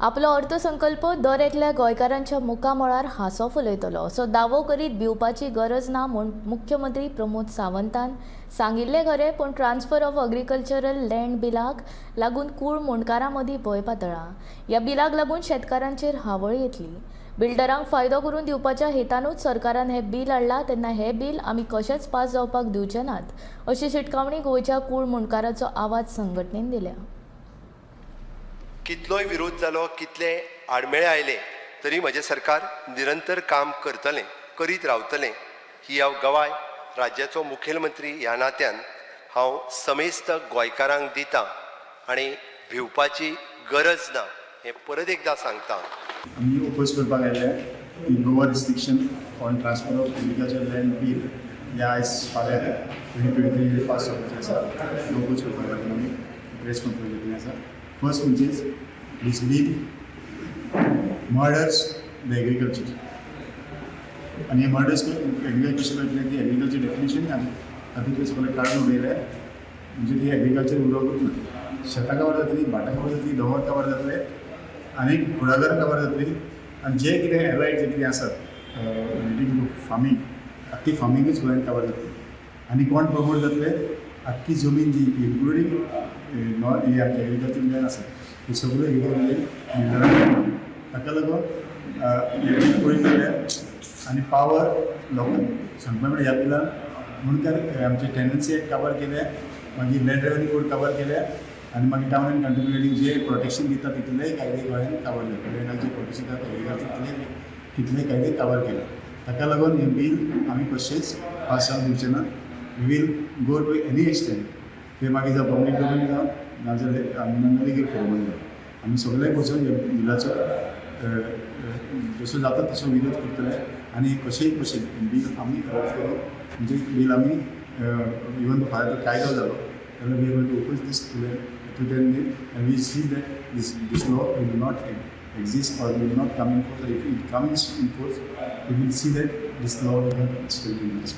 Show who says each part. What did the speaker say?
Speaker 1: आपलो अर्थसंकल्प दर एकल्या गोंयकारांच्या मुखामळार हांसो फुलयतलो असो दावो करीत भिवपाची गरज ना म्हूण मुख्यमंत्री प्रमोद सावंतान सांगिल्लें खरें, पूण ट्रान्सफर ऑफ अग्रिकल्चरल लँड बिलाक लागून कूळ मुंडकारां मदीं भंय पातळ्ळा. ह्या बिलाक लागून शेतकारांचेर हावळ येतली. बिल्डरांक फायदो करून दिवपाच्या हेतानूच सरकारान हें बील हाडलां, तेन्ना हें बील आमी कशेंच पास जावपाक दिवचे नात, अशी शिटकावणी गोंयच्या कूळ मुंडकाराचो आवाज संघटनेन दिल्या.
Speaker 2: कितलोय विरोध जालो, कितले आडमेळे आयले तरी म्हजें सरकार निरंतर काम करतलें, करीत रावतलें, ही हांव गवाय राज्याचो मुखेलमंत्री ह्या नात्यान हांव समेस्त गोंयकारांक दितां आनी भिवपाची गरज ना हें परत एकदां सांगता.
Speaker 3: आमी ओपोज करपाक आयले की Goa Restriction on Transfer of Agriculture Land Bill हे आयज फाल्यां 2023 पास जावपाचें आसा. ते ओपोज करपाक लागून आमी प्रेस कॉन्फरन्स घेतली आसा. फर्स्ट म्हणजेच this bill murders the agriculture. आनी हे मर्डर्स एग्रीकल्चर कशें मेळटलें की एग्रीकल्चर डेफिनेशन तातूंतलें सगळें काडून उडयलें, म्हणजे ती एग्रीकल्चर उरोकूच ना. शेतां काबार जातली, भाटां काबार जातली, दोंगर काबार जातले आनी कुळागरां काबार जातली आनी जे कितें एलायड जे कितें आसात रिलेटींग टू फार्मींग, आख्खी फार्मिंगूच गोंयांत काबार जातली. आनी कोण प्रमोट जातले? आख्खी जमीन जी इन्क्लुडींग नॉन ही आमची एग्रीकल्चर लँड आसा, ही सगळ्यो एग्रीकल्चर बिल्डरांक. ताका लागून हें बील पळयत जाल्यार आनी पावर लोकांक सांगपा म्हणल्यार ह्या बिलान मुंडकार आमचे टेनन्सी एक्ट काबार केल्या, मागीर लँड रेवेन्यू कोड काबार केल्या आनी मागीर town and country planning J protection दिता तितलेय कायदे गोंयांत काबार जाले. लँडाक जे प्रोटेक्शन दिता एग्रीकल्चर, तितले कायदे काबार केले. ताका लागून हें बील आमी कशेंच पास जावन दिवचें ना. We will go to any extent. ते मागीर जावं पब्लीक डोमेन जावं, नाजाल्यार आमी लिगल फोरमान जावं, आमी सगळे वचून ह्या बिलाचो जसो जाता तसो विरोध करतले आनी कशेंय कशें बील आमी रद्द करून, म्हणजे बील आमी इवन दो फाल्यां तो कायदो जालो जाल्यार we are to oppose this to then and we see that this law will not exist or will not come in force. If it comes in force, we will see that this law will not stay in this.